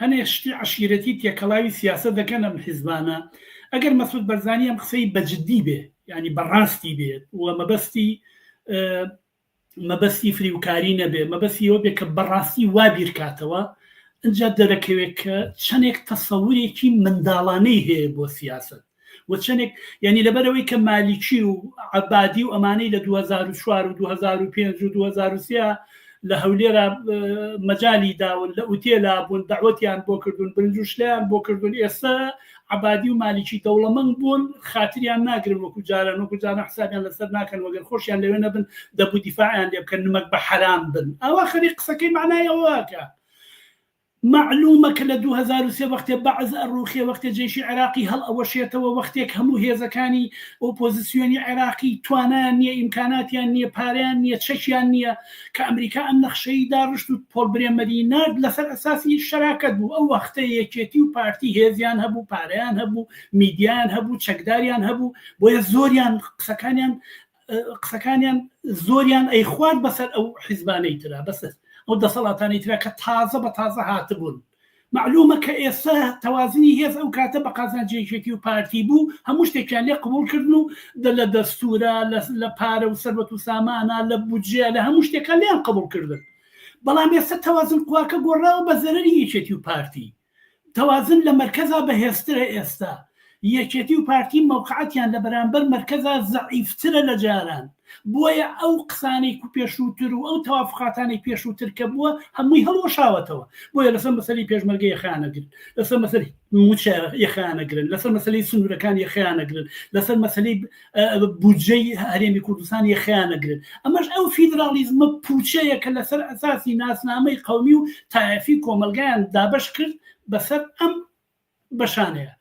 هەنێ شتی عەشیرەتی تێکەڵاوی سیاسەت دەکەن ئەم حیزبانە، ئەگەر مەسعود بەرزانی ئەم قسەی بە جدی بێ یانی بە ڕاستی بێت و مەبەستی مەبەستی فریوکاری نەبێ مەبەستی ئەوە بێ کە بەڕاستی وا بیرکاتەوە ئینجا دەرەکەوێت کە چەندێک تەسەورێکی منداڵانەی هەیە بۆ سیاسەت و چەندێک یعنی لەبەرەوەی کە مالیکی و عەبادی و ئەمانەی لە 2004 و 2005 و 2003 لە هەولێرا مەجالی داون لە ئوتێلا بوون دەعوەتیان بۆ کردوون برنج و شلەیان بۆ کردوون ئێستا عەبادی و مالیکی دەوڵەمەند بوون خاتریان ناگرن وەکو جاران وەکو جاران حسابیان لەسەر ناکەن وەگەر خۆشیان لەوێ نەبن دەبوو دیفاعیان لێ بکەن نمەک بە حەرام بن ئاوا خەریک قسەکەی مەعنای ئەوەکە مەعلومە کە لە 2003 وەختێ بەعس ئەڕوخێ وەختێ جەیشی عێراقی هەڵئەوەشێتەوە وەختێک هەموو هێزەکانی ئۆپۆزسیۆنی عێراقی توانایان نییە ئیمکاناتیان نییە پارەیان نییە چەکیان نییە کە ئەمریکا ئەم نەخشەی داڕشت و پۆڵ برێمەری نارد لەسەر ئەساسی شەراکەت بوو ئەو وەختە یەکێتی و پارتی هێزیان هەبوو پارەیان هەبوو میدیایان هەبوو چەکداریان هەبوو بۆیە زۆریان قسەکانیان قسەکانیان زۆریان ئەیخوارد بەسەر ئەو حیزبانەی ترا بەسەر ئەو دەسەڵاتانەی ترا کە تازە بە تازە هاتبوون مەعلومە کە ئێستا تەوازنی هێز ئەو کاتە بە قازانجی یەکێتی و پارتی بوو، هەموو شتێکیان لێ قبوڵ کردن و دە لە دەستورا، لە لە پارە و سەروەت و سامانا، لە بودجەیا، لە هەموو شتێکا لێیان قبوڵ کردن. بەڵام ئێستا تەوازن قواکە گۆڕاوە بە زەرەری یەکێتی و پارتی. تەوازن لە مەرکەزا بەهێزترە ئێستا. یەکێتی و پارتی مەوقعەتیان لە بەرامبەر مەرکەزا زەعیفترە لە جاران. بۆیە ئەو قسانەی کو پێشووتر و ئەو تەوافقاتانەی پێشووتر کە بووە هەمووی هەڵوەشاوەتەوە. بۆیە لەسەر مەسەلەی پێشمەرگە یەخەیان ئەگرن، لەسەر مەسەلەی مووچە یەخەیان ئەگرن، لەسەر مەسەلەی سنوورەکان یەخەیان ئەگرن، لەسەر مەسەلەی بودجەی هەرێمی کوردستان یەخەیان ئەگرن. ئەمەش ئەو فیدراڵیزمە پووچەیە کە لەسەر ئەساسی ناسنامەی قەومی و تایەفی کۆمەڵگایان دابەش کرد بەسەر ئەم بەشانەیە.